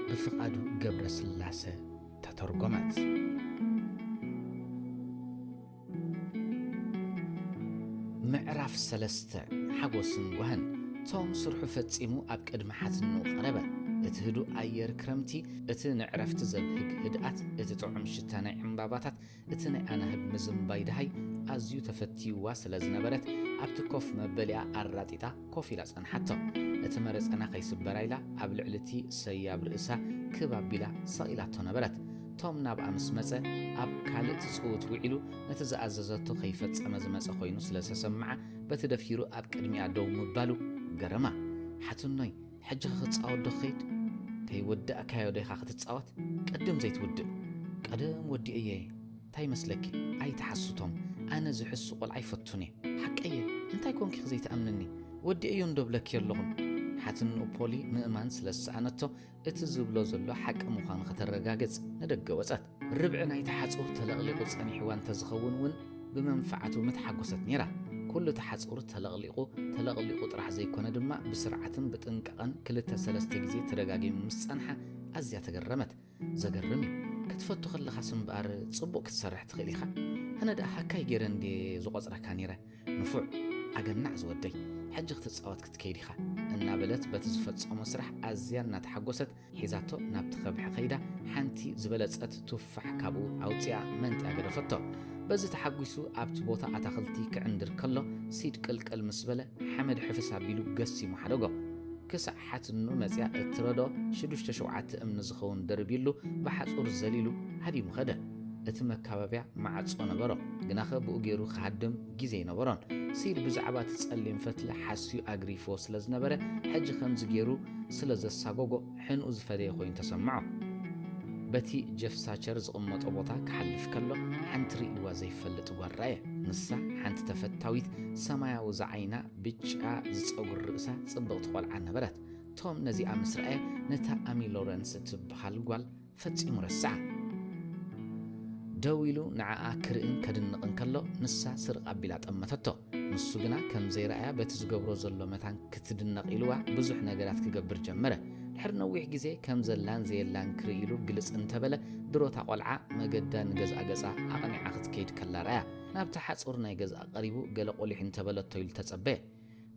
ብፍቓዱ ገብረስላሰ ተተርጎመት። ምዕራፍ ሰለስተ። ሓጎስን ጓህን። ቶም ስርሑ ፈጺሙ ኣብ ቅድሚ ሓትንኡ ቀረበ። እቲ ህዱእ ኣየር ክረምቲ፣ እቲ ንዕረፍቲ ዘብህግ ህድኣት፣ እቲ ጥዑም ሽታ ናይ ዕምባባታት፣ እቲ ናይ ኣናህብ ምዝንባይ ደሃይ ኣዝዩ ተፈትይዋ ስለ ዝነበረት፣ ኣብቲ ኮፍ መበሊኣ ኣራጢጣ ኮፍ ኢላ ጸንሓቶ። እቲ መረጸና ከይስበራ ኢላ ኣብ ልዕሊ እቲ ሰያብ ርእሳ ክብ ኣቢላ ሰቒላቶ ነበረት። ቶም ናብኣ ምስ መጸ፣ ኣብ ካልእ ትጽውት ውዒሉ ነቲ ዝኣዘዘቶ ከይፈጸመ ዝመጸ ኮይኑ ስለ ዝተሰምዓ፣ በቲ ደፊሩ ኣብ ቅድሚኣ ደው ምባሉ ገረማ። ሓትኖይ፣ ሕጂ ክትጻወት ዶ ክኸይድ? ከይወዳእካዮ ዶ ኢኻ ክትጻወት? ቅድም ዘይትውድእ። ቀደም ወዲኤዮ እየ። እንታይ ይመስለኪ? ኣይትሓሱ ቶም። ኣነ ዝሕሱ ቆልዓ ኣይፈቱን እየ። ሓቀየ፣ እንታይ ኮንኪ ዘይትኣምንኒ? ወዲኤዮ እንዶ ብለኪ ኣለኹን። ሓትንኡ ፖሊ ምእማን ስለ ዝሰኣነቶ፣ እቲ ዝብሎ ዘሎ ሓቂ ምዃኑ ከተረጋግጽ ንደገ ወጸት። ርብዒ ናይቲ ሓጹር ተለቕሊቑ ጸኒሕዋ እንተዝኸውን እውን ብመንፍዓቱ ምተሓጎሰት ነይራ። ኩሉ እቲ ሓጹር ተለቕሊቑ፣ ተለቕሊቑ ጥራሕ ዘይኮነ ድማ ብስርዓትን ብጥንቃቐን ክልተ ሰለስተ ግዜ ተደጋጊሙ ምስ ጸንሓ ኣዝያ ተገረመት። ዘገርም እዩ። ክትፈቱ ከለኻስ እምበኣር ጽቡቕ ክትሰርሕ ትኽእል ኢኻ። ኣነ ደኣ ሃካይ ገይረ እንድየ ዝቖጽረካ ነይረ። ንፉዕ፣ ኣገናዕ ዝወደይ፣ ሕጂ ክትጻወት ክትከይድ ኢኻ፣ እናበለት በቲ ዝፈጸሞ ስራሕ ኣዝያ እናተሓጎሰት ሒዛቶ ናብቲ ከብሒ ከይዳ ሓንቲ ዝበለጸት ቱፋሕ ካብኡ ኣውጺኣ መንጥያ ገደፈቶ። በዚ ተሓጒሱ ኣብቲ ቦታ ኣታኽልቲ ክዕንድር ከሎ ሲድ ቅልቅል ምስ በለ ሓመድ ሕፍስ ኣቢሉ ገሲሙ ሓደጎ። ክሳዕ ሓትኑ መጺኣ እትረዶ ሽዱሽተ ሸውዓተ እምኒ ዝኸውን ደርቢሉ ብሓጹር ዘሊሉ ሃዲሙ ኸደ። እቲ መካበብያ ማዕጾ ነበሮ፣ ግናኸ ብኡ ገይሩ ክሃድም ግዜ ኣይነበሮን። ሲድ ብዛዕባ እቲ ጸሊም ፈትሊ ሓስዩ ኣግሪፍዎ ስለ ዝነበረ፣ ሕጂ ከምዚ ገይሩ ስለ ዘሳጎጎ ሕንኡ ዝፈደየ ኮይኑ ተሰምዖ። በቲ ጀፍ ሳቸር ዝቕመጦ ቦታ ክሓልፍ ከሎ፣ ሓንቲ ርእይዋ ዘይፈልጥ ጓል ረኣየ። ንሳ ሓንቲ ተፈታዊት ሰማያዊ ዝዓይና ብጫ ዝጸጉሪ ርእሳ ጽብቕቲ ቆልዓ ነበረት። ቶም ነዚኣ ምስ ረኣየ፣ ነታ ኣሚ ሎረንስ እትበሃል ጓል ፈጺሙ ረስዓ። ደው ኢሉ ንዓኣ ክርእን ከድንቕን ከሎ፣ ንሳ ስርቕ ኣቢላ ጠመተቶ። ንሱ ግና ከም ዘይረኣያ በቲ ዝገብሮ ዘሎ መታን ክትድነቕ ኢልዋ ብዙሕ ነገራት ክገብር ጀመረ። ድሕሪ ነዊሕ ግዜ ከም ዘላን ዘየላን ክርኢ ኢሉ ግልጽ እንተበለ፣ ድሮታ ቆልዓ መገዳ ንገዝኣ ገጻ ኣቕኒዓ ክትከይድ ከላ ረኣያ። ናብቲ ሓጹር ናይ ገዝኣ ቀሪቡ ገለ ቆሊሕ እንተበለቶ ኢሉ ተጸበየ።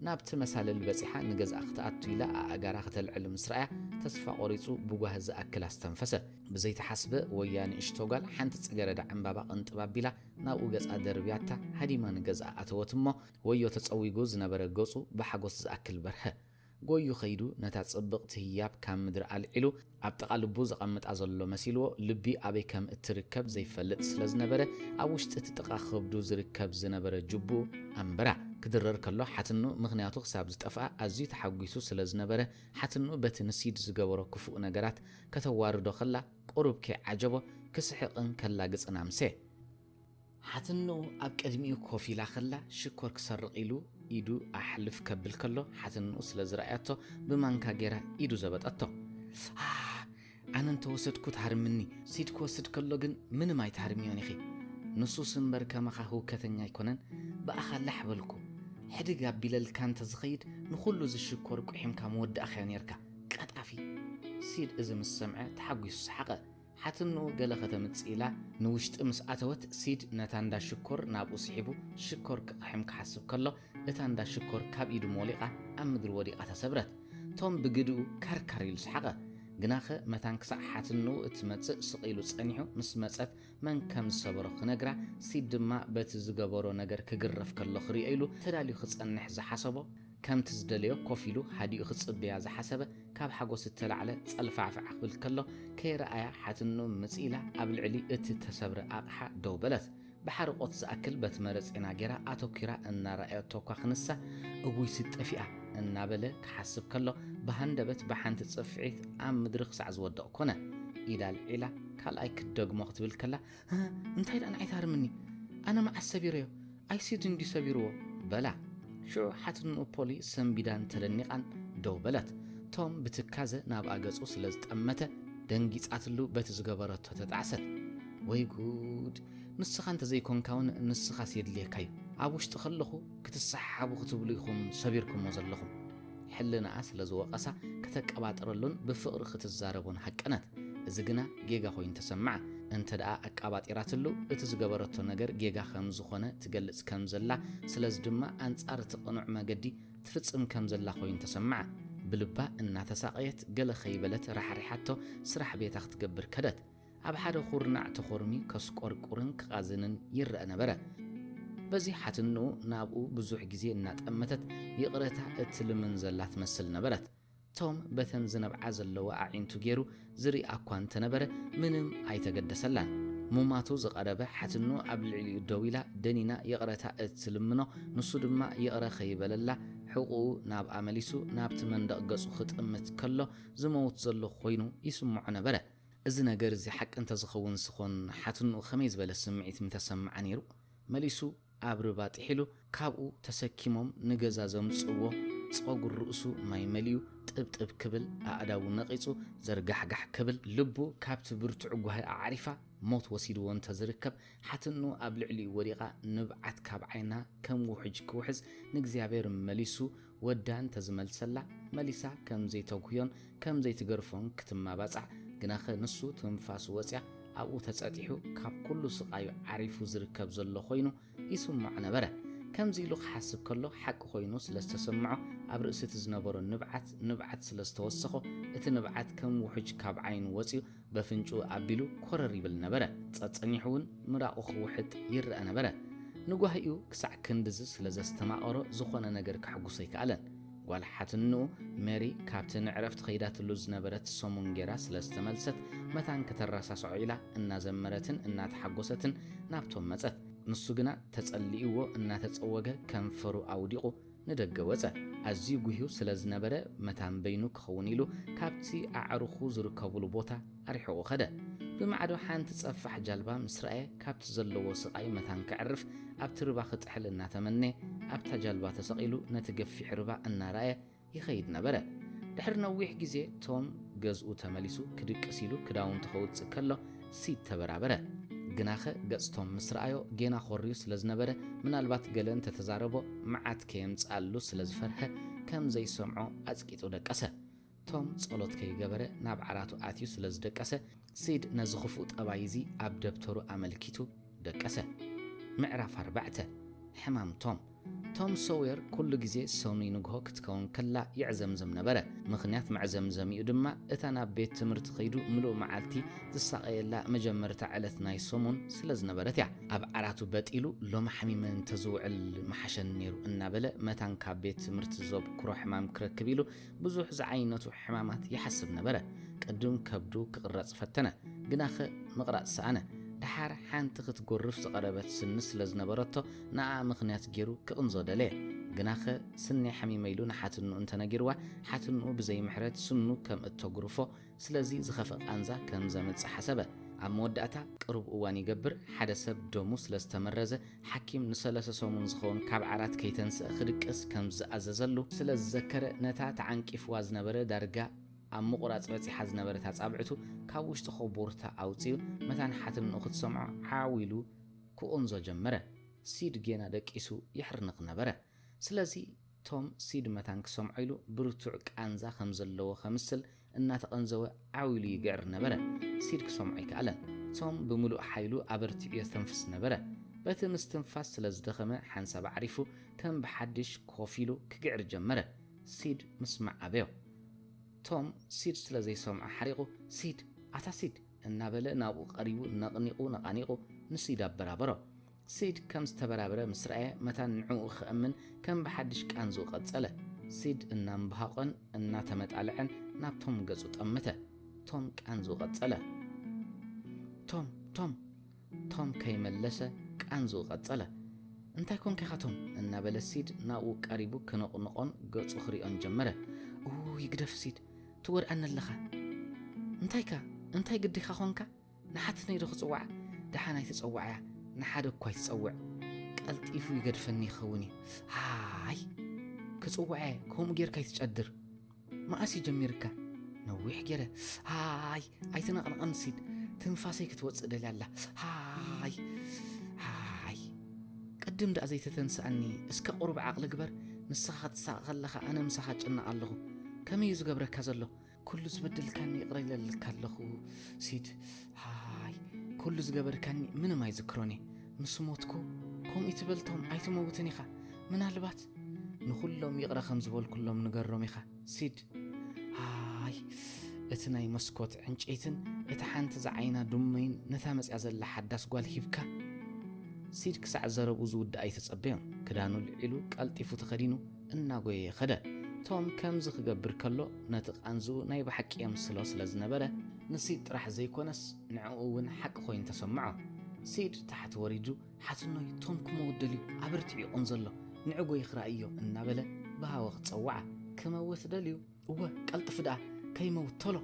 ናብቲ መሳልል በጺሓ ንገዝኣ ክትኣቱ ኢላ ኣእጋራ ከተልዕል ምስ ረኣያ፣ ተስፋ ቆሪጹ ብጓሂ ዝኣክል ኣስተንፈሰ። ብዘይተሓስበ ወያ ንእሽቶ ጓል ሓንቲ ጽገረዳ ዕምባባ ቅንጥብ ኣቢላ ናብኡ ገጻ ደርብያታ ሃዲማ ንገዝኣ ኣተወት እሞ፣ ወዮ ተጸዊጉ ዝነበረ ገጹ ብሓጎስ ዝኣክል በርሀ። ጎዩ ኸይዱ ነታ ጽብቕቲ ህያብ ካብ ምድሪ ኣልዒሉ ኣብ ጥቓ ልቡ ዘቐምጣ ዘሎ መሲልዎ፣ ልቢ ኣበይ ከም እትርከብ ዘይፈልጥ ስለ ዝነበረ፣ ኣብ ውሽጢ እቲ ጥቓ ከብዱ ዝርከብ ዝነበረ ጅቡኡ ኣንበራ። ክድረር ከሎ ሓትኑ ምኽንያቱ ክሳብ ዝጠፍኣ ኣዝዩ ተሓጒሱ ስለ ዝነበረ፣ ሓትኑ በቲ ንሲድ ዝገበሮ ክፉእ ነገራት ከተዋርዶ ከላ ቁሩብ ከይዓጀቦ ክስሕቕን ከላግጽን ኣምሰየ። ሓትንኡ ኣብ ቅድሚኡ ኮፍ ኢላ ከላ ሽኮር ክሰርቕ ኢሉ ኢዱ ኣሕልፍ ከብል ከሎ፣ ሓትንኡ ስለ ዝረኣያቶ ብማንካ ገይራ ኢዱ ዘበጠቶ። ኣህ፣ ኣነ እንተወሰድኩ ትሃርምኒ፣ ሲድ ክወስድ ከሎ ግን ምንም ኣይትሃርምዮን ኢኺ። ንሱስ እምበር ከማኻ ህውከተኛ ኣይኮነን፣ ብኣኻ ላሕ በልኩ። ሕድግ ኣቢለልካ እንተዝኸይድ ንኹሉ እዚ ሽኮር ቁሒምካ ምወዳእካዮ ኔርካ። ቀጣፊ። ሲድ እዚ ምስ ሰምዐ ተሓጒሱ ሰሓቐ። ሓትንኡ ገለ ከተምጽእ ኢላ ንውሽጢ ምስ ኣተወት፣ ሲድ ነታ እንዳ ሽኮር ናብኡ ስሒቡ ሽኮር ክቕሕም ክሓስብ ከሎ፣ እታ እንዳ ሽኮር ካብ ኢዱ ሞሊቓ ኣብ ምድሪ ወዲቓ ተሰብረት። ቶም ብግድኡ ካርካር ኢሉ ሰሓቐ። ግናኸ መታን ክሳዕ ሓትንኡ እትመጽእ ስቕ ኢሉ ጸኒሑ ምስ መጸት መን ከም ዝሰበሮ ክነግራ፣ ሲድ ድማ በቲ ዝገበሮ ነገር ክግረፍ ከሎ ክርእዮ ኢሉ ተዳልዩ ክጸንሕ ዝሓሰቦ፣ ከምቲ ዝደለዮ ኮፍ ኢሉ ሃዲኡ ክጽበያ ዝሓሰበ፣ ካብ ሓጎስ እተላዕለ ጸልፋዕፋዕ ክብል ከሎ፣ ከይረኣያ ሓትንኡ ምጽእ ኢላ ኣብ ልዕሊ እቲ ተሰብረ ኣቕሓ ደው በለት። ብሓርቖት ዝኣክል በቲ መረጼና ጌራ ኣተኲራ እናረኣየቶ እኳ ክንሳ፣ እውይ ሲድ ጠፊኣ እናበለ ክሓስብ ከሎ፣ ብሃንደበት ብሓንቲ ጽፍዒት ኣብ ምድሪ ክሳዕ ዝወድቕ ኮነ። ኢዳ ኣልዒላ ካልኣይ ክትደግሞ ክትብል ከላ፣ "እ፣ እንታይ ደኣ ንዓይ ትሃርምኒ? ኣነ መዓስ ሰቢረዮ? ኣይ ሲድ እንድዩ ሰቢርዎ?" በላ። ሽዑ ሓትንኡ ፖሊ ሰንቢዳን ተደኒቓን ደው በለት። ቶም ብትካዘ ናብኣ ገጹ ስለ ዝጠመተ፣ ደንጊጻትሉ በቲ ዝገበረቶ ተጣዕሰት። "ወይ ጉድ! ንስኻ እንተ ዘይኮንካ እውን ንስኻስ የድልየካ እዩ። ኣብ ውሽጢ ከለኹ ክትሰሓሓቡ ክትብሉ ኢኹም ሰቢርኩሞ ዘለኹም።" ሕልናኣ ስለ ዝወቐሳ ክተቀባጥረሉን ብፍቕሪ ክትዛረቦን ሃቀነት። እዚ ግና ጌጋ ኮይኑ ተሰምዓ። እንተ ደኣ ኣቀባጢራትሉ፣ እቲ ዝገበረቶ ነገር ጌጋ ከም ዝኾነ ትገልጽ ከም ዘላ፣ ስለዚ ድማ ኣንጻር እቲ ቅኑዕ መገዲ ትፍጽም ከም ዘላ ኮይኑ ተሰምዓ። ብልባ እናተሳቐየት ገለ ከይበለት ራሕሪሓቶ ስራሕ ቤታ ክትገብር ከደት። ኣብ ሓደ ኩርናዕ ተኾርሚ ከስቆርቁርን ክቓዝንን ይረአ ነበረ። በዚ ሓትንኡ ናብኡ ብዙሕ ግዜ እናጠመተት ይቕረታ እትልምን ዘላ ትመስል ነበረት። ቶም በተን ዝነብዓ ዘለዋ ኣዒንቱ ገይሩ ዝሪኣ እኳ እንተነበረ ምንም ኣይተገደሰላን። ሙማቱ ዝቐረበ ሓትንኡ ኣብ ልዕሊኡ ደው ኢላ ደኒና ይቕረታ እትልምኖ፣ ንሱ ድማ ይቕረ ከይበለላ ሕቑኡ ናብኣ መሊሱ ናብቲ መንደቕ ገጹ ክጥምት ከሎ ዝመውት ዘሎ ኮይኑ ይስምዖ ነበረ። እዚ ነገር እዚ ሓቂ እንተዝኸውን ስኾን ሓትንኡ ከመይ ዝበለ ስምዒት ምተሰምዓ ነይሩ? መሊሱ ኣብ ርባ ጥሒሉ ካብኡ ተሰኪሞም ንገዛ ዘምጽእዎ ጸጉር ርእሱ ማይ መሊኡ ጥብጥብ ክብል ኣእዳዉ ነቒጹ ዘርጋሕጋሕ ክብል ልቡ ካብቲ ብርቱዕ ጓሂ ኣዕሪፋ ሞት ወሲድዎ እንተዝርከብ ሓትንኡ ኣብ ልዕሊኡ ወዲቓ ንብዓት ካብ ዓይና ከም ውሕጅ ክውሕዝ ንእግዚኣብሔር መሊሱ ወዳ እንተዝመልሰላ መሊሳ ከም ዘይተጉህዮን ከም ዘይትገርፎን ክትማባጻዕ ግናኸ ንሱ ትንፋሱ ወጽያ ኣብኡ ተጸጢሑ ካብ ኩሉ ስቓዩ ዓሪፉ ዝርከብ ዘሎ ኮይኑ ይስምዖ ነበረ። ከምዚ ኢሉ ክሓስብ ከሎ ሓቂ ኮይኑ ስለ ዝተሰምዖ ኣብ ርእሲ እቲ ዝነበሮ ንብዓት ንብዓት ስለ ዝተወሰኾ እቲ ንብዓት ከም ውሕጅ ካብ ዓይኑ ወጽዩ በፍንጭኡ ኣቢሉ ኮረር ይብል ነበረ። ጸጸኒሑ እውን ምራቑ ክውሕጥ ይረአ ነበረ። ንጓሂኡ ክሳዕ ክንድዚ ስለ ዘስተማቐሮ ዝኾነ ነገር ከሕጉሶ ኣይከኣለን። ጓል ሓትንኡ ሜሪ ካብቲ ንዕረፍቲ ከይዳትሉ ዝነበረት ሰሙን ጌራ ስለ ዝተመልሰት መታን ከተረሳስዖ ኢላ እናዘመረትን እናተሓጎሰትን ናብቶም መጸት። ንሱ ግና ተጸሊእዎ እናተጸወገ ከንፈሩ ኣውዲቑ ንደገ ወጸ። ኣዝዩ ጉህዩ ስለ ዝነበረ መታን በይኑ ክኸውን ኢሉ ካብቲ ኣዕሩኹ ዝርከቡሉ ቦታ ኣርሒቑ ኸደ። ብማዕዶ ሓንቲ ጸፋሕ ጃልባ ምስ ረኣየ ካብቲ ዘለዎ ስቓይ መታን ከዕርፍ ኣብቲ ርባ ክጥሕል እናተመነየ ኣብታ ጃልባ ተሰቒሉ ነቲ ገፊሕ ርባ እናረኣየ ይኸይድ ነበረ። ድሕሪ ነዊሕ ግዜ ቶም ገዝኡ ተመሊሱ ክድቅስ ኢሉ ክዳውንቱ ከውጽእ ከሎ ሲድ ተበራበረ። ግናኸ ገጽ ቶም ምስ ረኣዮ ጌና ኾርዩ ስለ ዝነበረ ምናልባት ገለ እንተተዛረቦ መዓት ከየምጽኣሉ ስለ ዝፈርሀ ከም ዘይሰምዖ ኣጽቂጡ ደቀሰ። ቶም ጸሎት ከይገበረ ናብ ዓራቱ ኣትዩ ስለ ዝደቀሰ ሲድ ነዚ ክፉእ ጠባይ እዚ ኣብ ደብተሩ ኣመልኪቱ ደቀሰ። ምዕራፍ ኣርባዕተ። ሕማም ቶም። ቶም ሶዌር ኩሉ ግዜ ሰኑይ ንግሆ ክትከውን ከላ ይዕዘምዘም ነበረ። ምኽንያት መዕዘምዘሚኡ ድማ እታ ናብ ቤት ትምህርቲ ከይዱ ምሉእ መዓልቲ ዝሳቐየላ መጀመርታ ዕለት ናይ ሰሙን ስለ ዝነበረት እያ። ኣብ ዓራቱ በጥ ኢሉ ሎሚ ሓሚመ እንተዝውዕል ምሓሸኒ ነይሩ እናበለ መታን ካብ ቤት ትምህርቲ ዘብክሮ ሕማም ክረክብ ኢሉ ብዙሕ ዝዓይነቱ ሕማማት ይሓስብ ነበረ። ቅድም ከብዱ ክቕረጽ ፈተነ፣ ግናኸ ምቕራጽ ሰኣነ። ደሓር ሓንቲ ክትጎርፍ ዝቐረበት ስኒ ስለ ዝነበረቶ ንኣ ምኽንያት ገይሩ ክቕንዞ ደለየ። ግናኸ ስኒ ሓሚመ ኢሉ ንሓትንኡ እንተነጊርዋ ሓትንኡ ብዘይምሕረት ስኑ ከም እተጉርፎ ስለዚ ዝኸፍእ ቃንዛ ከም ዘምጽእ ሓሰበ። ኣብ መወዳእታ ቅሩብ እዋን ይገብር ሓደ ሰብ ደሙ ስለ ዝተመረዘ ሓኪም ንሰለስተ ሰሙን ዝኸውን ካብ ዓራት ከይተንስአ ክድቅስ ከም ዝኣዘዘሉ ስለ ዝዘከረ ነታ ተዓንቂፍዋ ዝነበረ ዳርጋ ኣብ ምቑራጽ በጺሓ ዝነበረት ኣጻብዕቱ ካብ ውሽጢ ኮቦርታ ኣውጺኡ መታን ሓትንኡ ክትሰምዖ ዓው ኢሉ ክቕንዞ ጀመረ። ሲድ ጌና ደቂሱ ይሕርንኽ ነበረ። ስለዚ ቶም ሲድ መታን ክሰምዖ ኢሉ ብርቱዕ ቃንዛ ከም ዘለዎ ከምስል እናተቐንዘወ ዓው ኢሉ ይግዕር ነበረ። ሲድ ክሰምዖ ኣይከኣለን። ቶም ብምሉእ ሓይሉ ኣበርቲዑ የተንፍስ ነበረ። በቲ ምስትንፋስ ስለ ዝደኸመ ሓንሳብ ኣዕሪፉ ከም ብሓድሽ ኮፍ ኢሉ ክግዕር ጀመረ። ሲድ ምስማዕ ኣበዮ። ቶም ሲድ ስለ ዘይሰምዖ ሓሪቑ፣ "ሲድ፣ ኣታ ሲድ!" እናበለ ናብኡ ቀሪቡ ነቕኒቑ ነቓኒቑ ንሲድ ኣበራበሮ። ሲድ ከም ዝተበራበረ ምስ ረኣየ መታን ንዕኡ ክእምን ከም ብሓድሽ ቃንዝኡ ቀጸለ። ሲድ እናምብሃቖን እናተመጣልዐን ናብ ቶም ገጹ ጠመተ። ቶም ቃንዝኡ ቀጸለ። "ቶም፣ ቶም!" ቶም ከይመለሰ ቃንዝኡ ቀጸለ። "እንታይ ኮንካ ኢኻ ቶም?" እናበለ ሲድ ናብኡ ቀሪቡ ክነቕንቖን ገጹ ክሪኦን ጀመረ። "ኡይ ግደፍ ሲድ፣ ትጎድኣኒ ኣለኻ። እንታይካ? እንታይ ግዲኻ ኾንካ? ንሓትነይ ዶ ክጽውዓ? ደሓን ኣይትጸውዓያ፣ ንሓደ እኳ ኣይትጸውዕ። ቀልጢፉ ይገድፈኒ ይኸውን እዩ። ሃይ! ክጽውዐ ከምኡ ጌርካ ኣይትጨድር። መኣስ እዩ ጀሚርካ?" "ነዊሕ ጌረ። ሃይ! ኣይትነቕንቐኒ ሲድ፣ ትንፋሰይ ክትወጽእ ደልያ ኣላ። ሃይ! ሃይ!" "ቅድም ደኣ ዘይተተንስኣኒ፣ እስከ ቁሩብ ዓቕሊ ግበር። ንስኻ ክትሳቐ ከለኻ ኣነ ምሳኻ እጭነቕ ኣለኹ። ከመይ እዩ ዝገብረካ ዘሎ? ኩሉ ዝበደልካኒ ይቕረ ኢለልካ ኣለኹ ሲድ። ሃይ፣ ኩሉ ዝገበርካኒ ምንም ኣይዝክሮን እየ። ምስ ሞትኩ ከምኡ ትበልቶም ኣይትመውትን ኢኻ። ምናልባት ንኹሎም ይቕረ ከም ዝበልኩሎም ንገሮም ኢኻ ሲድ። ሃይ፣ እቲ ናይ መስኮት ዕንጨይትን እቲ ሓንቲ ዝዓይና ዱመይን ነታ መጽያ ዘላ ሓዳስ ጓል ሂብካ። ሲድ ክሳዕ ዘረብኡ ዝውድእ ኣይተጸበዮን። ክዳኑ ልዒሉ ቀልጢፉ ተኸዲኑ እናጎየ ኸደ። ቶም ከምዚ ክገብር ከሎ ነቲ ቃንዝኡ ናይ ብሓቂ የምስሎ ስለ ዝነበረ ንሲድ ጥራሕ ዘይኮነስ ንዕኡ እውን ሓቂ ኮይኑ ተሰምዖ። ሲድ ታሕቲ ወሪዱ ሓትኖይ ቶም ክመውት ደልዩ ኣብርቲዑ ይቕንዘሎ ንዕጎይ ክረኣዮ እናበለ ብሃወኽ ጸውዓ። ክመውት ደልዩ? እወ ቀልጥፍ ደኣ ከይመውት ቶሎ።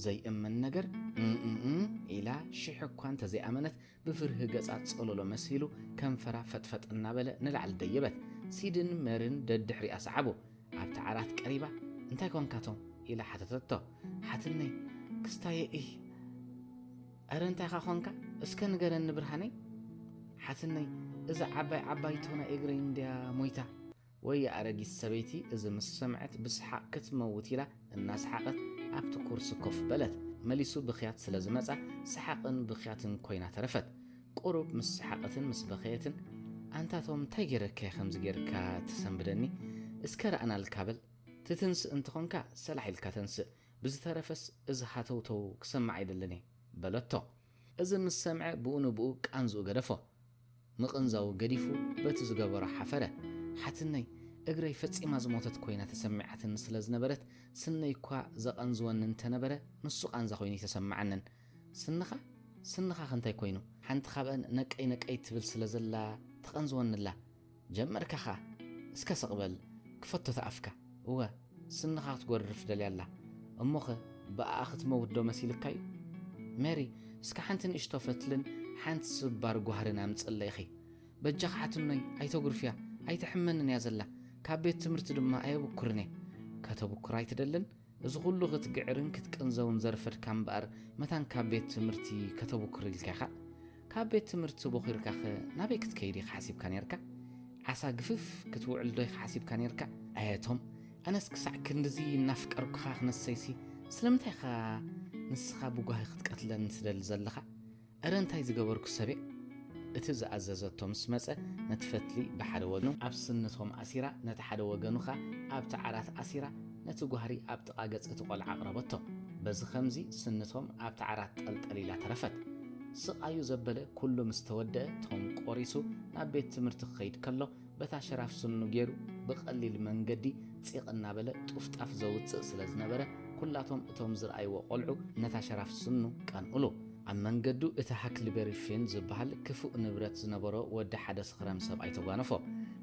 ዘይእመን ነገር እምእም ኢላ ሽሕ እኳ እንተዘይኣመነት ብፍርሂ ገጻ ጸሎሎ መሲሉ ከንፈራ ፈጥፈጥ እናበለ ንላዕሊ ደየበት። ሲድን መርን ደድሕሪኣ ሰዓቡ። ኣብቲ ዓራት ቀሪባ እንታይ ኮንካቶም ኢላ ሓተተቶ። ሓትነይ ክስታየ እይ። ኣረ እንታይኻ ኾንካ እስከ ንገረኒ ብርሃነይ። ሓትነይ እዛ ዓባይ ዓባይቶ ናይ እግረይ እንድያ ሞይታ። ወይ ኣረጊት ሰበይቲ እዚ ምስ ሰምዐት ብስሓቕ ክትመውት ኢላ እናሰሓቐት ኣብቲ ኩርሲ ኮፍ በለት። መሊሱ ብኽያት ስለ ዝመጻ ሰሓቕን ብኽያትን ኮይና ተረፈት። ቁሩብ ምስ ሰሓቐትን ምስ በኸየትን ኣንታቶም እንታይ ገይረካ ከምዚ ገይርካ ትሰንብደኒ? እስከ ረኣናልካ በል። ትትንስእ እንተኾንካ ሰላሕ ኢልካ ተንስእ፣ ብዝተረፈስ እዚ ሃተውተው ክሰምዕ ኣይደልን እየ በለቶ። እዚ ምስ ሰምዐ ብኡ ንብኡ ቃንዝኡ ገደፎ። ምቕንዛው ገዲፉ በቲ ዝገበሮ ሓፈረ። ሓትነይ እግረይ ፈጺማ ዝሞተት ኮይና ተሰሚዓትኒ ስለ ዝነበረት ስነይ እኳ ዘቐንዝወኒ እንተነበረ ንሱ ቃንዛ ኮይኑ ኣይተሰምዓንን። ስንኻ ስንኻ ክንታይ ኮይኑ ሓንቲ ካብአን ነቀይ ነቀይ ትብል ስለ ዘላ ትቐንዝወኒ ኣላ። ጀመርካ ኸኣ እስከ ስቕ በል ክፈቶ ተኣፍካ። እወ ስንኻ ክትጎርፍ ደልያ ኣላ። እሞኸ ብኣኣ ክትመውት ዶ መሲልካ እዩ? ሜሪ እስከ ሓንቲ ንእሽቶ ፈትልን ሓንቲ ስባር ጓህርን ኣምጽለይ ኢኺ። በጃኻ ሓትኖይ ኣይተጉርፍያ ኣይተሕመንን እያ ዘላ። ካብ ቤት ትምህርቲ ድማ ኣየብኩርን እየ። ከተብኩር ኣይትደልን? እዚ ኩሉ ክትግዕርን ክትቅንዘውን ዘርፈድካ እምበኣር መታን ካብ ቤት ትምህርቲ ከተብኩር ኢልካ ኢኻ? ካብ ቤት ትምህርቲ ቦኺርካኸ ናበይ ክትከይድ ኢኻ ሓሲብካ ነርካ? ዓሳ ግፍፍ ክትውዕል ዶ ኢኻ ሓሲብካ ነርካ? ኣየቶም ኣነስ ክሳዕ ክንድዚ እናፍቀርኩኻ ክነሰይሲ ስለምንታይ ኢኻ ንስኻ ብጓሂ ክትቀትለኒ ትደሊ ዘለኻ? እረ እንታይ ዝገበርኩ ሰብየ? እቲ ዝኣዘዘቶ ምስ መጸ ነቲ ፈትሊ ብሓደ ወገኑ ኣብ ስንቶም ኣሲራ ነቲ ሓደ ወገኑ ኸኣ ኣብቲ ዓራት ኣሲራ ነቲ ጓህሪ ኣብ ጥቓ ገጽ እቲ ቆልዓ ኣቕረበቶ። በዚ ኸምዚ ስንቶም ኣብቲ ዓራት ጠልጠል ኢላ ተረፈት። ስቓዩ ዘበለ ኩሉ ምስ ተወደአ ቶም ቆሪሱ ናብ ቤት ትምህርቲ ክኸይድ ከሎ በታ ሸራፍ ስኑ ገይሩ ብቐሊል መንገዲ ጺቕ እናበለ ጡፍጣፍ ዘውጽእ ስለ ዝነበረ ኩላቶም እቶም ዝረኣይዎ ቆልዑ ነታ ሸራፍ ስኑ ቀንኡሉ። ኣብ መንገዱ እቲ ሃክልበሪ ፊን ዝበሃል ክፉእ ንብረት ዝነበሮ ወዲ ሓደ ስኽራም ሰብኣይ ተጓነፎ።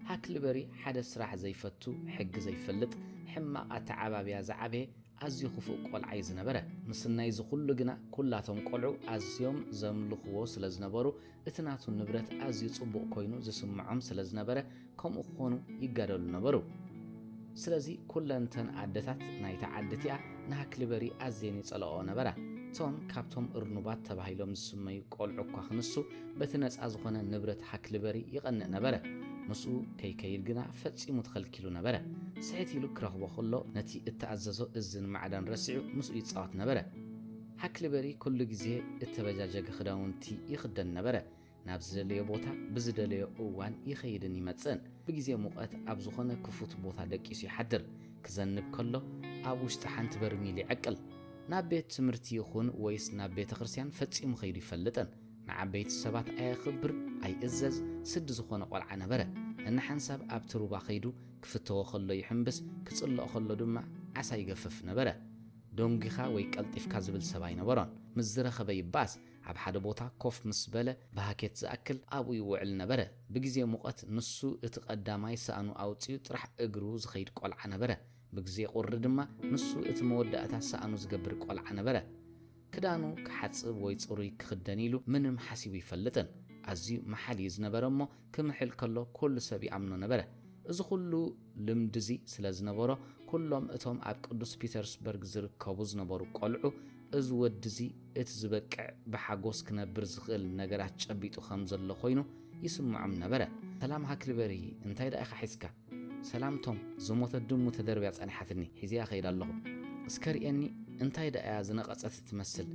ሃክልበሪ ሓደ ስራሕ ዘይፈቱ፣ ሕጊ ዘይፈልጥ፣ ሕማቕ ኣተዓባብያ ዝዓበየ ኣዝዩ ክፉእ ቆልዓ እዩ ዝነበረ። ምስናይ እዚ ኩሉ ግና ኩላቶም ቆልዑ ኣዝዮም ዘምልኽዎ ስለ ዝነበሩ እቲ ናቱ ንብረት ኣዝዩ ጽቡቕ ኮይኑ ዝስምዖም ስለ ዝነበረ ከምኡ ክኾኑ ይጋደሉ ነበሩ። ስለዚ ኩለን እተን ኣደታት ናይታ ዓዲ እቲኣ ንሃክልበሪ ኣዝየን ይጸልኦ ነበራ። ቶም ካብቶም እርኑባት ተባሂሎም ዝስመዩ ቆልዑ እኳ ክንሱ በቲ ነጻ ዝኾነ ንብረት ሃክልበሪ ይቐንእ ነበረ። ምስኡ ከይከይድ ግና ፈጺሙ ተኸልኪሉ ነበረ። ስሕት ኢሉ ክረኽቦ ከሎ ነቲ እተኣዘዞ እዝን ማዕዳን ረሲዑ ምስኡ ይጻወት ነበረ። ሃክልበሪ ኩሉ ግዜ እተበጃጀገ ክዳውንቲ ይኽደን ነበረ። ናብ ዝደለዮ ቦታ ብዝደለዮ እዋን ይኸይድን ይመጽእን። ብግዜ ሙቐት ኣብ ዝኾነ ክፉት ቦታ ደቂሱ ይሓድር። ክዘንብ ከሎ ኣብ ውሽጢ ሓንቲ በርሚል ይዕቅል። ናብ ቤት ትምህርቲ ይኹን ወይስ ናብ ቤተ ክርስቲያን ፈጺሙ ኸይዱ ይፈልጥን። ንዓበይቲ ሰባት ኣየኽብር፣ ኣይእዘዝ፣ ስዲ ዝኾነ ቆልዓ ነበረ። እንሓንሳብ ኣብቲ ሩባ ኸይዱ ክፍተዎ ከሎ ይሕምብስ፣ ክጽልኦ ከሎ ድማ ዓሳ ይገፍፍ ነበረ። ደንጒኻ ወይ ቀልጢፍካ ዝብል ሰብ ኣይነበሮን። ምስ ዝረኸበ ይባስ። ኣብ ሓደ ቦታ ኮፍ ምስ በለ ብሃኬት ዝኣክል ኣብኡ ይውዕል ነበረ። ብግዜ ሙቐት ንሱ እቲ ቀዳማይ ሳእኑ ኣውጺኡ ጥራሕ እግሩ ዝኸይድ ቆልዓ ነበረ። ብግዜ ቁሪ ድማ ንሱ እቲ መወዳእታ ሳእኑ ዝገብር ቆልዓ ነበረ። ክዳኑ ክሓጽብ ወይ ጽሩይ ክኽደን ኢሉ ምንም ሓሲቡ ይፈልጥን። ኣዝዩ መሓል እዩ ዝነበረ እሞ ክምሕል ከሎ ኩሉ ሰብ ይኣምኖ ነበረ። እዚ ኩሉ ልምዲ እዚ ስለ ዝነበሮ ኩሎም እቶም ኣብ ቅዱስ ፒተርስበርግ ዝርከቡ ዝነበሩ ቆልዑ እዚ ወዲ እዚ እቲ ዝበቅዕ ብሓጎስ ክነብር ዝኽእል ነገራት ጨቢጡ ከም ዘሎ ኮይኑ ይስምዖም ነበረ። ሰላም ሃክልበሪ እንታይ ደኣ ኢኻ ሒዝካ? ሰላም ቶም፣ ዝሞተት ድሙ ተደርብያ ጸኒሓትኒ፣ ሒዘያ ከይድ ኣለኹ። እስከ ርእየኒ፣ እንታይ ደኣ እያ ዝነቐጸት ትመስል?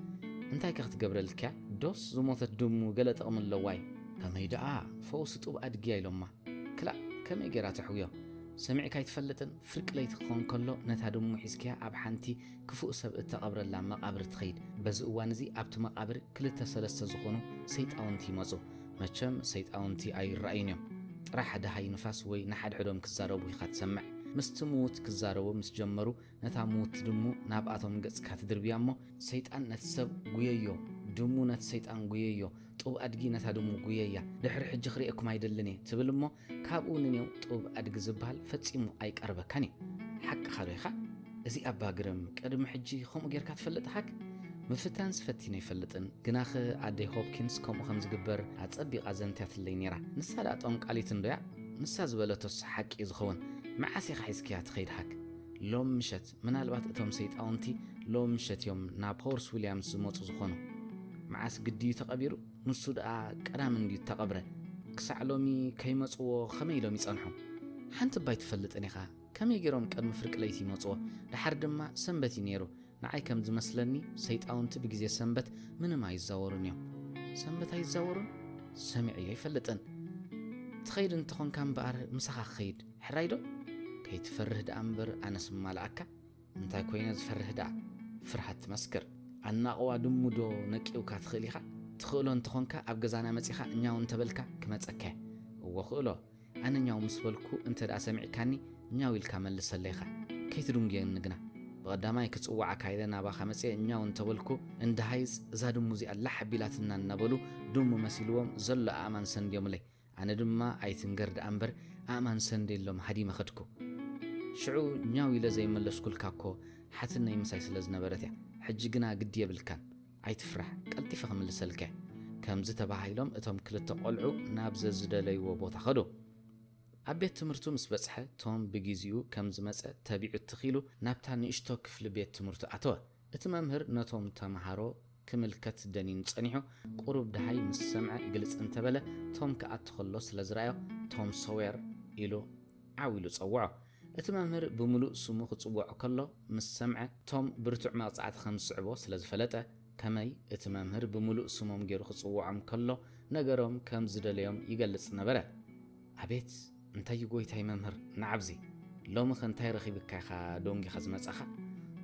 እንታይ ከ ክትገብረልኪያ? ዶስ ዝሞተት ድሙ ገለ ጥቕሚ ኣለዋይ? ከመይ ደኣ ፈውሲ ጡብ ኣድግያ ኢሎማ። ክላእ፣ ከመይ ገይራ ተሕውዮ? ሰሚዕካ ኣይትፈልጥን? ፍርቂ ለይቲ ክኸውን ከሎ ነታ ድሙ ሒዝክያ ኣብ ሓንቲ ክፉእ ሰብ እተቐብረላ መቓብር ትኸይድ። በዚ እዋን እዚ ኣብቲ መቓብር ክልተ ሰለስተ ዝኾኑ ሰይጣውንቲ ይመጹ። መቸም ሰይጣውንቲ ኣይረኣዩን እዮም። ጥራሕ ደሃይ ንፋስ ወይ ንሓድሕዶም ክዛረቡ ኢኻ ትሰምዕ። ምስቲ ምዉት ክዛረቡ ምስ ጀመሩ፣ ነታ ምውት ድሙ ናብኣቶም ገጽካ ትድርብያ እሞ፣ ሰይጣን ነቲ ሰብ ጉየዮ፣ ድሙ ነቲ ሰይጣን ጉየዮ፣ ጡብ ኣድጊ ነታ ድሙ ጉየያ፣ ድሕሪ ሕጂ ክርእየኩም ኣይደልን እየ ትብል እሞ፣ ካብኡ ንኔው ጡብ ኣድጊ ዝበሃል ፈጺሙ ኣይቀርበካን እዩ። ሓቅኻ ዶ ኢኻ? እዚ ኣባ ግርም ቅድሚ ሕጂ ከምኡ ጌርካ ትፈልጥ ኢኻክ? ምፍታንስ ፈቲነ ኣይፈልጥን፣ ግናኸ ኣደይ ሆፕኪንስ ከምኡ ከም ዝግበር ኣጸቢቓ ዘንትያትለይ ነይራ። ንሳ ደኣ ጠንቋሊት እንዶ እያ? ንሳ ዝበለቶስ ሓቂ እዩ ዝኸውን። መዓስ ኢኻ ሒዝክያ ትኸይድ ሃክ? ሎም ምሸት፣ ምናልባት እቶም ሰይጣውንቲ ሎም ምሸት እዮም ናብ ሆርስ ዊልያምስ ዝመጹ ዝኾኑ። መዓስ ግዲ እዩ ተቐቢሩ? ንሱ ደኣ ቀዳም እንድዩ እተቐብረ። ክሳዕ ሎሚ ከይመጽዎ ኸመይ ኢሎም ይጸንሑ? ሓንቲ እባ ኣይትፈልጥን ኢኻ። ከመይ ገይሮም ቅድሚ ፍርቂ ለይቲ ይመጽዎ? ደሓር ድማ ሰንበት እዩ ነይሩ። ንዓይ ከም ዝመስለኒ ሰይጣውንቲ ብግዜ ሰንበት ምንም ኣይዛወሩን እዮም። ሰንበት ኣይዛወሩን? ሰሚዐዮ ኣይፈልጥን። ትኸይድ እንተኾንካ እምበኣር ምሳኻ ክኸይድ። ሕራይ ዶ? ከይትፈርህ ደኣ እምበር ኣነስ እማልኣካ። እንታይ ኮይነ ዝፈርህ ደኣ? ፍርሃት ትመስክር። ኣናቕዋ ድሙ ዶ ነቂውካ ትኽእል ኢኻ? ትኽእሎ እንተኾንካ ኣብ ገዛና መጺኻ እኛው እንተበልካ ክመጸካ እየ። እወ ክእሎ። ኣነ ኛው ምስ በልኩ እንተ ደኣ ሰሚዕካኒ ኛው ኢልካ መልሰለይ ኢኻ። ከይትድንጉየኒ ግና። ብቐዳማይ ክጽውዓካ ኢለ ናባኻ መጺአ ኛው እንተበልኩ እንዳ ሃይጽ እዛ ድሙ እዚኣ ላሕ ኣቢላትና እናበሉ ድሙ መሲልዎም ዘሎ ኣእማን ሰንድዮምለይ። ኣነ ድማ ኣይትንገር ደኣ እምበር ኣእማን ሰንድየሎም ሃዲመ ኸድኩ። ሽዑ ኛው ኢለ ዘይመለስኩልካ እኮ ሓትነይ ምሳይ ስለ ዝነበረት እያ። ሕጂ ግና ግዲ የብልካን። ኣይትፍራሕ፣ ቀልጢፈ ክምልሰልካ እየ። ከምዚ ተባሂሎም እቶም ክልተ ቈልዑ ናብ ዘዝደለይዎ ቦታ ኸዱ። ኣብ ቤት ትምህርቱ ምስ በጽሐ ቶም ብግዜኡ ከም ዝመጸ ተቢዑ ትኽ ኢሉ ናብታ ንእሽቶ ክፍሊ ቤት ትምህርቱ ኣተወ። እቲ መምህር ነቶም ተመሃሮ ክምልከት ደኒኑ ጸኒሑ፣ ቁሩብ ደሃይ ምስ ሰምዐ ግልጽ እንተበለ፣ ቶም ክኣቱ ኸሎ ስለ ዝረኣዮ፣ ቶም ሶዌር ኢሉ ዓው ኢሉ ጸውዖ። እቲ መምህር ብምሉእ ስሙ ክጽውዖ ከሎ ምስ ሰምዐ፣ ቶም ብርቱዕ መቕጻዕቲ ከም ዝስዕቦ ስለ ዝፈለጠ፣ ከመይ እቲ መምህር ብምሉእ ስሞም ገይሩ ክጽውዖም ከሎ ነገሮም ከም ዝደለዮም ይገልጽ ነበረ። ኣቤት! እንታይ እዩ ጎይታይ መምህር፣ ንዓብዚ! ሎምኸ እንታይ ረኺብካ ኢኻ ደንጊኻ ዝመጻኻ?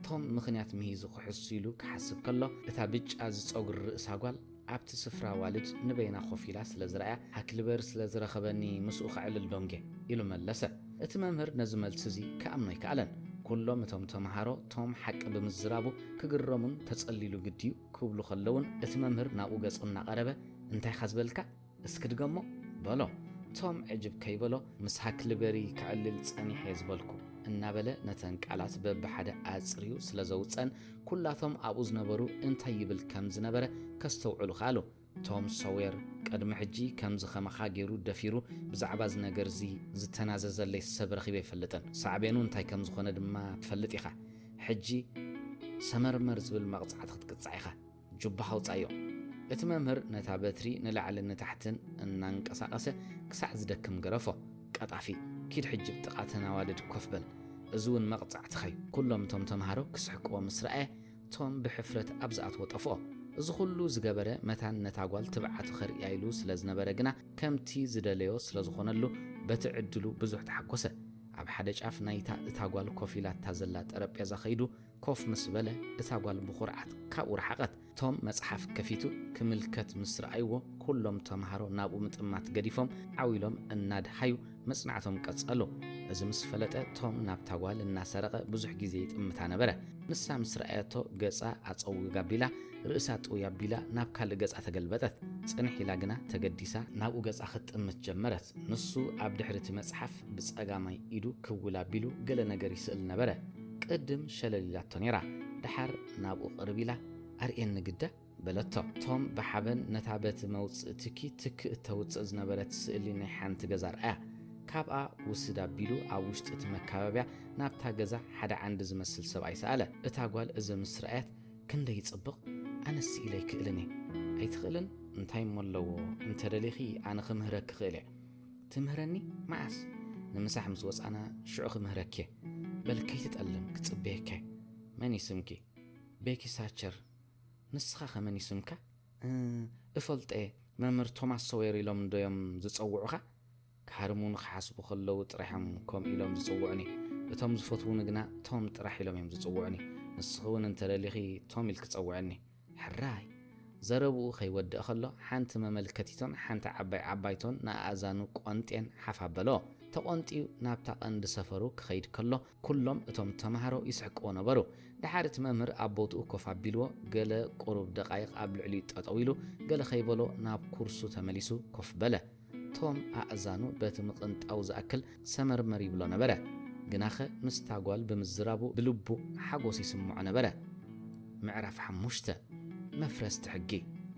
ቶም ምኽንያት ምሂዙ ክሕሱ ኢሉ ክሓስብ ከሎ፣ እታ ብጫ ዝጸጉሪ ርእሳ ጓል ኣብቲ ስፍራ ኣዋልድ ንበይና ኮፍ ኢላ ስለ ዝረኣያ፣ ሃክልበር ስለ ዝረኸበኒ ምስኡ ከዕልል ደንጌ፣ ኢሉ መለሰ። እቲ መምህር ነዚ መልሲ እዚ ክኣምኖ ኣይከኣለን። ኩሎም እቶም ተመሃሮ ቶም ሓቂ ብምዝራቡ ክግረሙን ተጸሊሉ ግድዩ ክብሉ ከለዉን፣ እቲ መምህር ናብኡ ገጹ እናቐረበ፣ "እንታይኻ ዝበልካ? እስኪ ድገሞ?" በሎ። ቶም ዕጅብ ከይበሎ፣ "ምስ ሃክልበሪ ከዕልል ጸኒሐ እየ ዝበልኩ" እናበለ ነተን ቃላት በብሓደ ኣጽርዩ ስለ ዘውጸን፣ ኩላቶም ኣብኡ ዝነበሩ እንታይ ይብል ከም ዝነበረ ከስተውዕሉ ከኣሉ። ቶም ሶዌር፣ ቅድሚ ሕጂ ከምዚ ኸማኻ ገይሩ ደፊሩ ብዛዕባ እዚ ነገር እዚ ዝተናዘዘለይ ሰብ ረኺበ ኣይፈልጥን። ሳዕቤኑ እንታይ ከም ዝኾነ ድማ ትፈልጥ ኢኻ። ሕጂ ሰመርመር ዝብል መቕጻዕቲ ክትቅጻዕ ኢኻ። ጁባኻ ኣውጻዮ። እቲ መምህር ነታ በትሪ ንላዕልን ንታሕትን እናንቀሳቐሰ ክሳዕ ዝደክም ገረፎ። "ቀጣፊ፣ ኪድ ሕጂ ብጥቓ ተን ኣዋልድ ኮፍ በል። እዚ እውን መቕጻዕትኻ እዩ።" ኩሎም እቶም ተምሃሮ ክስሕቅዎ ምስ ረኣየ፣ ቶም ብሕፍረት ኣብ ዝኣትዎ ጠፍኦ። እዚ ኹሉ ዝገበረ መታን ነታ ጓል ትብዓቱ ከርእያ ኢሉ ስለ ዝነበረ ግና፣ ከምቲ ዝደለዮ ስለ ዝኾነሉ፣ በቲ ዕድሉ ብዙሕ ተሓጎሰ። ኣብ ሓደ ጫፍ ናይታ እታ ጓል ኮፍ ኢላታ ዘላ ጠረጴዛ ኸይዱ ኮፍ ምስ በለ፣ እታ ጓል ብኹርዓት ካብኡ ረሓቐት። ቶም መጽሓፍ ከፊቱ ክምልከት ምስ ረኣይዎ፣ ኩሎም ተምሃሮ ናብኡ ምጥማት ገዲፎም፣ ዓው ኢሎም እናድሃዩ መጽናዕቶም ቀጸሉ። እዚ ምስ ፈለጠ፣ ቶም ናብታ ጓል እናሰረቐ ብዙሕ ግዜ ይጥምታ ነበረ። ንሳ ምስ ረኣየቶ፣ ገጻ ኣጸዊጋ ኣቢላ፣ ርእሳ ጥውይ ኣቢላ ናብ ካልእ ገጻ ተገልበጠት። ጽንሕ ኢላ ግና ተገዲሳ ናብኡ ገጻ ክትጥምት ጀመረት። ንሱ ኣብ ድሕሪ እቲ መጽሓፍ ብጸጋማይ ኢዱ ክውል ኣቢሉ ገለ ነገር ይስእል ነበረ። ቅድም ሸለል ኢላቶ ነይራ። ደሓር ናብኡ ቅርብ ኢላ፣ "ኣርእየኒ ግዳ?" በለቶ። ቶም ብሓበን ነታ በቲ መውጽኢ ትኪ ትክ እተውጽእ ዝነበረት ስእሊ ናይ ሓንቲ ገዛ ረኣያ። ካብኣ ውስድ ኣቢሉ ኣብ ውሽጢ እቲ መካበብያ ናብታ ገዛ ሓደ ዓንዲ ዝመስል ሰብኣይ ሰኣለ። እታ ጓል እዚ ምስ ረኣየት፣ "ክንደይ ይጽብቕ! ኣነስ ስኢለ ኣይክእልን እየ።" "ኣይትኽእልን? እንታይ እሞ ኣለዎ? እንተ ደሊኺ ኣነ ክምህረኪ እኽእል እየ።" "ትምህረኒ? መዓስ?" ንምሳሕ ምስ ወጻና ሽዑ ክምህረኪ እየ። በል ከይትጠልም ክጽበየካ እየ። መን እዩ ስምኪ? ቤኪ ሳቸር። ንስኻ ከ መን እዩ ስምካ? እ፣ እፈልጠ፣ መምህር ቶማስ ሰዌር ኢሎም እንዶ እዮም ዝጸውዑኻ? ክሃርሙኒ ክሓስቡ ከለዉ ጥራሕ እዮም ከምኡ ኢሎም ዝጽውዑኒ። እቶም ዝፈትዉኒ ግና ቶም ጥራሕ ኢሎም እዮም ዝጽውዑኒ። ንስኺ እውን እንተ ደሊኺ ቶም ኢልኪ ጸውዕኒ። ሕራይ! ዘረብኡ ከይወድእ ከሎ ሓንቲ መመልከቲቶን ሓንቲ ዓባይ ዓባይቶን ንኣእዛኑ ቆንጤን ሓፍ ኣበሎ። ተቖንጥዩ ናብታ ቀንዲ ሰፈሩ ክኸይድ ከሎ ኩሎም እቶም ተማሃሮ ይስሕቅዎ ነበሩ። ደሓር እቲ መምህር ኣብ ቦትኡ ኮፍ ኣቢልዎ ገለ ቁሩብ ደቓይቕ ኣብ ልዕሊኡ ጠጠው ኢሉ ገለ ከይበሎ ናብ ኩርሱ ተመሊሱ ኮፍ በለ። ቶም ኣእዛኑ በቲ ምቕንጣው ዝኣክል ሰመርመር ይብሎ ነበረ። ግናኸ ምስታ ጓል ብምዝራቡ ብልቡ ሓጎስ ይስምዖ ነበረ። ምዕራፍ ሓሙሽተ። መፍረስቲ ሕጊ።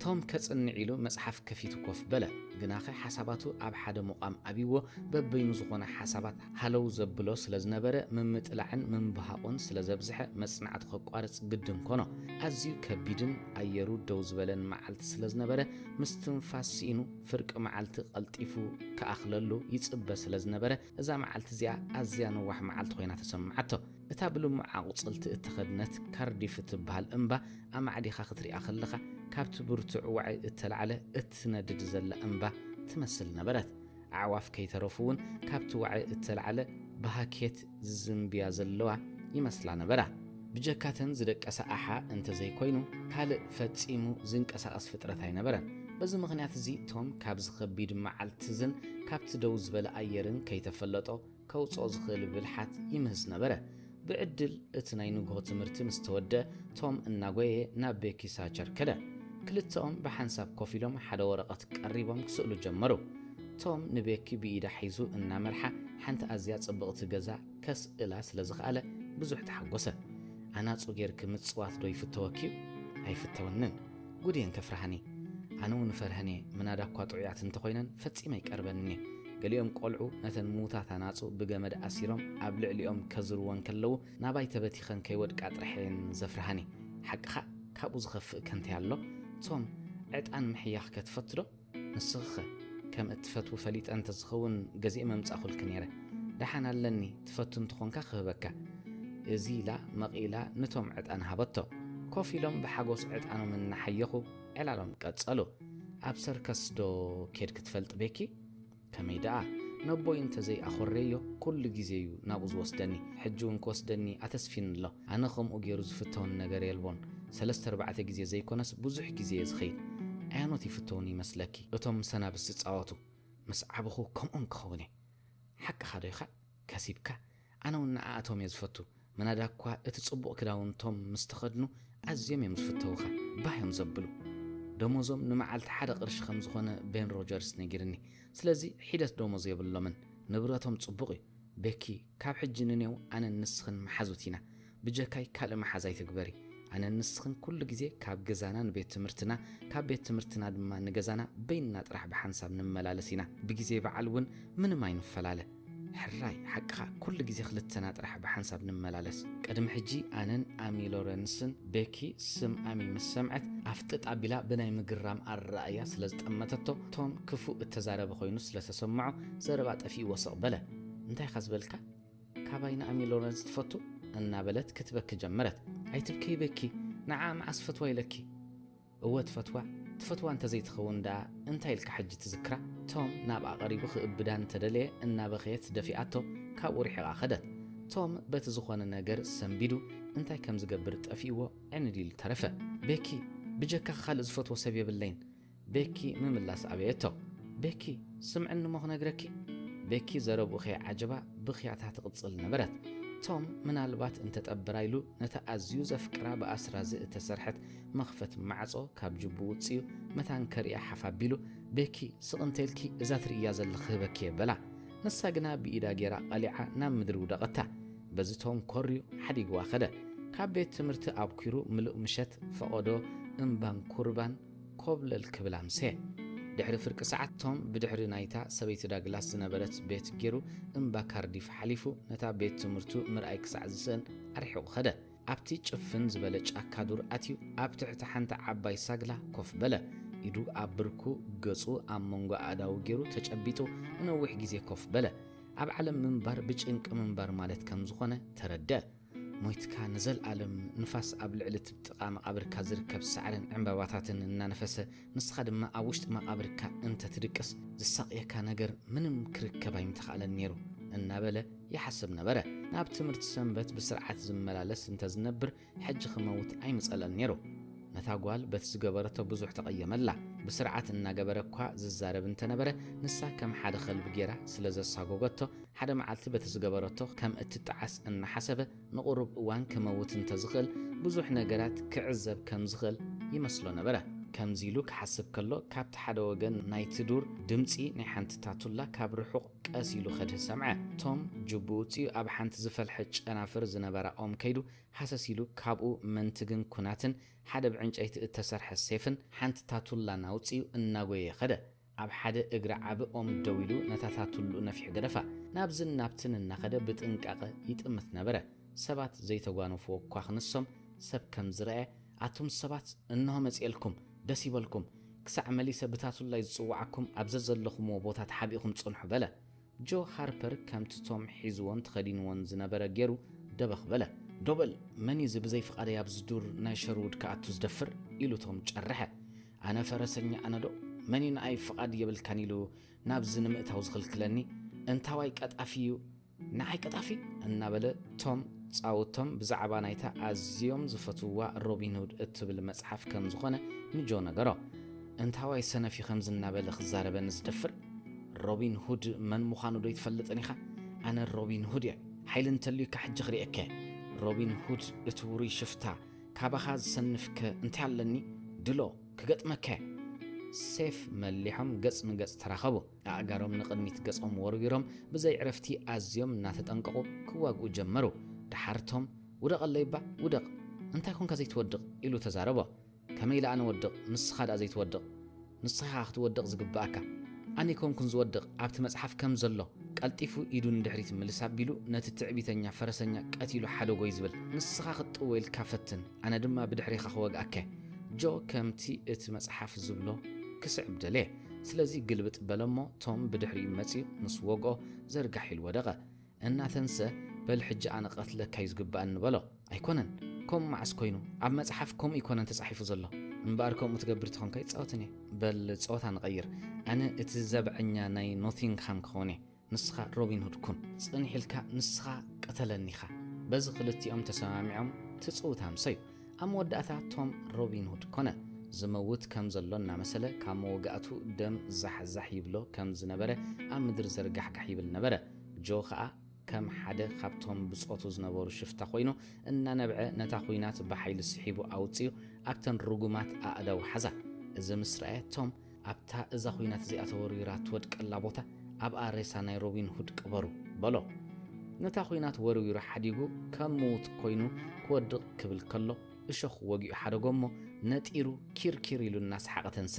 ቶም ከጽንዕ ኢሉ መጽሓፍ ከፊቱ ኮፍ በለ። ግናኸ ሓሳባቱ ኣብ ሓደ ምቋም ኣብይዎ በበይኑ ዝኾነ ሓሳባት ሃለው ዘብሎ ስለ ዝነበረ ምምጥላዕን ምንብሃቑን ስለ ዘብዝሐ መጽናዕቱ ከቋርጽ ግድን ኮኖ። ኣዝዩ ከቢድን ኣየሩ ደው ዝበለን መዓልቲ ስለ ዝነበረ ምስትንፋስ ስኢኑ ፍርቂ መዓልቲ ቀልጢፉ ክኣኽለሉ ይጽበ ስለ ዝነበረ እዛ መዓልቲ እዚኣ ኣዝያ ነዋሕ መዓልቲ ኮይና ተሰምዓቶ። እታ ብልሙዕ ኣቑጽልቲ እተኸድነት ካርዲፍ እትበሃል እምባ ኣማዕዲኻ ክትሪኣ ከለኻ ካብቲ ብርቱዕ ዋዒ እተላዕለ እትነድድ ዘላ እምባ ትመስል ነበረት። ኣዕዋፍ ከይተረፉ እውን ካብቲ ዋዒ እተላዕለ ብሃኬት ዝዝንብያ ዘለዋ ይመስላ ነበራ። ብጀካተን ዝደቀሳ ኣሓ እንተዘይኮይኑ ካልእ ፈጺሙ ዝንቀሳቐስ ፍጥረት ኣይነበረን። በዚ ምኽንያት እዚ ቶም ካብዚ ከቢድ መዓልቲ እዝን ካብቲ ደው ዝበለ ኣየርን ከይተፈለጦ ከውጽኦ ዝኽእል ብልሓት ይምህዝ ነበረ። ብዕድል እቲ ናይ ንግሆ ትምህርቲ ምስ ተወደአ ቶም እናጎየየ ናብ ቤኪ ሳቸር ከደ። ክልተኦም ብሓንሳብ ኮፍ ኢሎም ሓደ ወረቐት ቀሪቦም ክስእሉ ጀመሩ። ቶም ንቤኪ ብኢዳ ሒዙ እናመርሓ ሓንቲ ኣዝያ ጽብቕቲ ገዛ ከስእላ ስለ ዝኸኣለ ብዙሕ ተሓጎሰ። ኣናጹ ጌርኪ ምጽዋት ዶ ይፍተወኪ እዩ? ኣይፍተወንን። ጉድ እየን ከፍርሃኒ። ኣነ እውን እፈርሀን እየ። ምናዳ እኳ ጥዑያት እንተኾይነን ፈጺመ ኣይቀርበንን እየ። ገሊኦም ቆልዑ ነተን ምዉታት ኣናጹ ብገመድ ኣሲሮም ኣብ ልዕሊኦም ከዝርወን ከለዉ ናባይ ተበቲኸን ከይወድቃ ጥራሕ እየን ዘፍርሃኒ። ሓቅኻ ካብኡ ዝኸፍእ ከንታይ ኣሎ? ቶም ዕጣን ምሕያኽ ከ ትፈቱ ዶ? ንስኺኸ ከም እትፈትዊ ፈሊጠ እንተዝኸውን ገዚኤ መምጻእኹልኪ ነይረ። ደሓን ኣለኒ፣ ትፈቱ እንተኾንካ ክህበካ። እዚ ኢላ መቒላ ንቶም ዕጣን ሃበቶ። ኮፍ ኢሎም ብሓጎስ ዕጣኖም እናሓየኹ ዕላሎም ቀጸሉ። ኣብ ሰርከስ ዶ ኬድኪ ትፈልጢ ቤኪ? ከመይ ደኣ? ነቦይ እንተዘይኣኾረዮ ኩሉ ግዜ እዩ ናብኡ ዝወስደኒ። ሕጂ እውን ክወስደኒ ኣተስፊኒ ኣሎ። ኣነ ከምኡ ገይሩ ዝፍተወኒ ነገር የልቦን። ሰለስተ ኣርባዕተ ግዜ ዘይኮነስ ብዙሕ ግዜ እየ ዝኸይድ። ኣየኖት ይፍተውኒ ይመስለኪ? እቶም ምስ ኣናብስ ዝጻወቱ። ምስ ዓበኹ ከምኦም ክኸውን እየ። ሓቅኻ ዶ ኢኻ? ከሲብካ? ኣነ እውን ንዓኣቶም እየ ዝፈቱ። ምናዳ እኳ እቲ ጽቡቕ ክዳውንቶም ምስ ተኸድኑ ኣዝዮም እዮም ዝፍተውኻ። ባህ እዮም ዘብሉ። ደሞዞም ንመዓልቲ ሓደ ቅርሺ ከም ዝኾነ ቤን ሮጀርስ ነጊርኒ። ስለዚ ሒደት ደሞዝ የብሎምን። ንብረቶም ጽቡቕ እዩ። ቤኪ፣ ካብ ሕጂ ንኔው ኣነን ንስኽን መሓዙት ኢና። ብጀካይ ካልእ መሓዝ ኣይትግበሪ። ኣነን ንስኽን ኩሉ ግዜ ካብ ገዛና ንቤት ትምህርትና፣ ካብ ቤት ትምህርትና ድማ ንገዛና በይንና ጥራሕ ብሓንሳብ ንመላለስ ኢና። ብግዜ በዓል እውን ምንም ኣይንፈላለ። ሕራይ፣ ሓቅኻ፣ ኩሉ ግዜ ክልተና ጥራሕ ብሓንሳብ ንመላለስ። ቅድሚ ሕጂ ኣነን ኣሚ ሎረንስን ቤኪ ስም ኣሚ ምስ ሰምዐት ኣፍጥጥ ኣቢላ ብናይ ምግራም ኣረኣእያ ስለ ዝጠመተቶ፣ ቶም ክፉእ እተዛረበ ኮይኑ ስለ ተሰምዖ ዘረባ ጠፊእዎ ስቕ በለ። እንታይ ኢኻ ዝበልካ? ካባይ ንኣሚ ሎረንስ ትፈቱ? እናበለት ክትበኪ ጀመረት። ኣይትብከይ ቤኪ፣ ንዓ መዓስ ፈትዋ ኢለኪ? እወ ትፈትዋ። ትፈትዋ እንተዘይትኸውን ደኣ እንታይ ኢልካ ሕጂ ትዝክራ? ቶም ናብኣ ቀሪቡ ክእብዳ እንተደለየ እናበኸየት ደፊኣቶ ካብኡ ርሒቓ ከደት። ቶም በቲ ዝኾነ ነገር ሰንቢዱ እንታይ ከም ዝገብር ጠፊእዎ ዕንድ ኢሉ ተረፈ። ቤኪ፣ ብጀካኺ ካልእ ዝፈትዎ ሰብ የብለይን። ቤኪ ምምላስ ኣበየቶ። ቤኪ፣ ስምዕኒ እሞ ክነግረኪ። ቤኪ ዘረብኡ ከይዓጀባ ብኽያታ ትቕጽል ነበረት። ቶም ምናልባት እንተጠብራ ኢሉ ነታ ኣዝዩ ዘፍቅራ ብኣስራዚ እተሰርሐት መኽፈት ማዕጾ ካብ ጅቡ ውጽኡ መታን ከርእያ ሓፍ ኣቢሉ፣ ቤኪ ስቕ እንተ ኢልኪ እዛ ትርእያ ዘለኺ ክህበኪ እየ በላ። ንሳ ግና ብኢዳ ጌራ ቀሊዓ ናብ ምድሪ ውደቐታ። በዚ ቶም ኮርዩ ሓዲግዋ ከደ። ካብ ቤት ትምህርቲ ኣብኲሩ ምሉእ ምሸት ፈቐዶ እምባን ኩርባን ኮብለል ክብል ኣምሰየ። ድሕሪ ፍርቂ ሰዓት ቶም ብድሕሪ ናይታ ሰበይቲ ዳግላስ ዝነበረት ቤት ጌሩ እምባ ካርዲፍ ሓሊፉ ነታ ቤት ትምህርቱ ምርኣይ ክሳዕ ዝስእን ኣርሒቑ ኸደ። ኣብቲ ጭፍን ዝበለ ጫካ ዱር ኣትዩ ኣብ ትሕቲ ሓንቲ ዓባይ ሳግላ ኮፍ በለ። ኢዱ ኣብ ብርኩ፣ ገጹ ኣብ መንጎ ኣእዳዉ ጌሩ ተጨቢጡ ንነዊሕ ግዜ ኮፍ በለ። ኣብ ዓለም ምንባር ብጭንቂ ምንባር ማለት ከም ዝኾነ ተረድአ። ሞይትካ ንዘልኣለም ንፋስ ኣብ ልዕሊ እቲ ጥቓ መቓብርካ ዝርከብ ሳዕርን ዕምባባታትን እናነፈሰ፣ ንስኻ ድማ ኣብ ውሽጢ መቓብርካ እንተ ትድቅስ፣ ዝሳቕየካ ነገር ምንም ክርከብ ኣይምተኻእለን ነይሩ እናበለ ይሓስብ ነበረ። ናብ ትምህርቲ ሰንበት ብስርዓት ዝመላለስ እንተ ዝነብር፣ ሕጂ ክመውት ኣይምጸለን ነይሩ። ነታ ጓል በቲ ዝገበረቶ ብዙሕ ተቐየመላ። ብስርዓት እናገበረ እኳ ዝዛረብ እንተነበረ፣ ንሳ ከም ሓደ ከልቢ ጌራ ስለ ዘሳጎገቶ፣ ሓደ መዓልቲ በቲ ዝገበረቶ ከም እትጠዓስ እናሓሰበ፣ ንቑሩብ እዋን ክመውት እንተዝኽእል ብዙሕ ነገራት ክዕዘብ ከም ዝኽእል ይመስሎ ነበረ። ከምዚ ኢሉ ክሓስብ ከሎ፣ ካብቲ ሓደ ወገን ናይቲ ዱር ድምጺ ናይ ሓንቲ ታቱላ ካብ ርሑቕ ቀስ ኢሉ ከድህ ሰምዐ። ቶም ጅቡ ውጽኡ ኣብ ሓንቲ ዝፈልሐ ጨናፍር ዝነበራ ኦም ከይዱ ሃሰስ ኢሉ ካብኡ መንትግን ኩናትን ሓደ ብዕንጨይቲ እተሰርሐ ሴፍን ሓንቲ ታቱላን ኣውጺኡ እናጎየ ከደ። ኣብ ሓደ እግሪ ዓቢ ኦም ደው ኢሉ ነታ ታቱልኡ ነፊሑ ገደፋ። ናብዝን ናብትን እናኸደ ብጥንቃቐ ይጥምት ነበረ። ሰባት ዘይተጓነፍዎ እኳ ክንሶም ሰብ ከም ዝረኣየ፣ "ኣቱም ሰባት፣ እንሆ መጺኤልኩም፣ ደስ ይበልኩም። ክሳዕ መሊሰ ብታቱላይ ዝጽውዓኩም ኣብ ዘዘለኹምዎ ቦታ ተሓቢእኹም ጽንሑ" በለ። ጆ ሃርፐር ከምቲ ቶም ሒዝዎን ተኸዲንዎን ዝነበረ ገይሩ ደበኽ በለ። "ዶ በል፣ መን እዩ እዚ ብዘይ ፍቓደይ ኣብዚ ዱር ናይ ሸርውድ ክኣቱ ዝደፍር?" ኢሉ ቶም ጨርሐ። "ኣነ ፈረሰኛ ኣነ ዶ? መን እዩ ንኣይ ፍቓድ የብልካን ኢሉ ናብዚ ንምእታው ዝኽልክለኒ? እንታዋይ ቀጣፊ እዩ፣ ንዓይ ቀጣፊ?" እናበለ ቶም ጻውቶም ብዛዕባ ናይታ ኣዝዮም ዝፈትውዋ ሮቢን ሁድ እትብል መጽሓፍ ከም ዝኾነ ንጆ ነገሮ። "እንታዋይ ሰነፍ እዩ ከምዚ እናበለ ክዛረበኒ ዝደፍር? ሮቢን ሁድ መን ምዃኑ ዶ ይትፈልጥን ኢኻ? ኣነ ሮቢን ሁድ እየ። ሓይሊ እንተልዩካ ሕጂ ክርእየካ እየ። ሮቢን ሁድ እቲ ውሩይ ሽፍታ፣ ካባኻ ዝሰንፍከ እንታይ ኣለኒ? ድሎ፣ ክገጥመካ እየ!" ሴፍ መሊሖም ገጽ ንገጽ ተራኸቡ። ኣእጋሮም ንቕድሚት ገጾም ወርዊሮም ብዘይ ዕረፍቲ ኣዝዮም እናተጠንቀቑ ክዋግኡ ጀመሩ። ደሓር ቶም፣ "ውደቐለይ እባ፣ ውደቕ! እንታይ ኮንካ ዘይትወድቕ?" ኢሉ ተዛረቦ። "ከመይ ኢለ ኣነ ወድቕ? ንስኻ ደኣ ዘይትወድቕ? ንስኻ ኢኻ ክትወድቕ ዝግብኣካ። ኣነ ኣይኮንኩን ዝወድቕ፣ ኣብቲ መጽሓፍ ከም ዘሎ!" ቀልጢፉ ኢዱ ንድሕሪት ምልስ ኣቢሉ ነቲ ትዕቢተኛ ፈረሰኛ ቀቲሉ ሓደጎይ ዝብል። "ንስኻ ክትጥወ ኢልካ ፈትን፣ ኣነ ድማ ብድሕሬኻ ክወግኣካ እየ!" ጆ ከምቲ እቲ መጽሓፍ ዝብሎ ክስዕብ ደለየ። ስለዚ ግልብጥ በለ እሞ ቶም ብድሕሪኡ መጺኡ ምስ ወግኦ ዘርጋሕ ኢሉ ወደቐ። እናተንስአ፣ "በል ሕጂ ኣነ ቀትለካ እዩ ዝግብኣኒ" በሎ። "ኣይኮነን፣ ከምኡ መዓስ ኮይኑ? ኣብ መጽሓፍ ከምኡ ኣይኮነን ተጻሒፉ ዘሎ። እምበኣር ከምኡ ትገብር ተኾንካ ኣይጻወትን እየ። በል ጸወታ ንቐይር። ኣነ እቲ ዘብዐኛ ናይ ኖቲንግሃም ክኸውን እየ። ንስኻ ሮቢን ሁድ ኩን። ጽንሕ ኢልካ ንስኻ ቅተለኒ ኢኻ።" በዚ ክልቲኦም ተሰማሚዖም እቲ ጽውታ ኣምሰዩ። ኣብ መወዳእታ ቶም ሮቢን ሁድ ኮነ። ዝመውት ከም ዘሎ እናመሰለ ካብ መወጋእቱ ደም ዛሕዛሕ ይብሎ ከም ዝነበረ ኣብ ምድሪ ዘርጋሕጋሕ ይብል ነበረ። ጆ ኸኣ ከም ሓደ ካብቶም ብጾቱ ዝነበሩ ሽፍታ ኮይኑ እናነብዐ ነታ ኹናት ብሓይሊ ስሒቡ ኣውጺኡ ኣብተን ርጉማት ኣእዳው ሓዛ። እዚ ምስ ረኣየ ቶም ኣብታ እዛ ኹናት እዚኣ ተወርዊራ ትወድቀላ ቦታ ኣብኣ ሬሳ ናይ ሮቢን ሁድ ቅበሩ በሎ። ነታ ኹናት ወርዊሩ ሓዲጉ ከም ምዉት ኮይኑ ክወድቕ ክብል ከሎ እሾኽ ወጊኡ ሓደጎ እሞ ነጢሩ ኪርኪር ኢሉ እናሰሓቐ ተንሰ።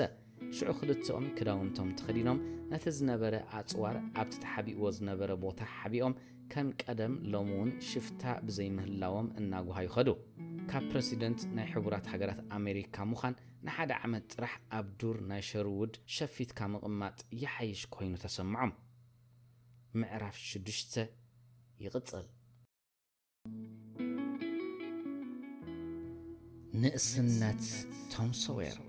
ሽዑ ክልተኦም ክዳውንቶም ተኸዲኖም ነቲ ዝነበረ ኣጽዋር ኣብቲ ተሓቢእዎ ዝነበረ ቦታ ሓቢኦም ከም ቀደም ሎም እውን ሽፍታ ብዘይምህላዎም እናጓሃዩ ኸዱ። ካብ ፕረሲደንት ናይ ሕቡራት ሃገራት ኣሜሪካ ምዃን ንሓደ ዓመት ጥራሕ ኣብ ዱር ናይ ሸርውድ ሸፊትካ ምቕማጥ ይሓይሽ ኮይኑ ተሰምዖም። ምዕራፍ ሽዱሽተ ይቕጽል። ንእስነት ቶም ሶዌር።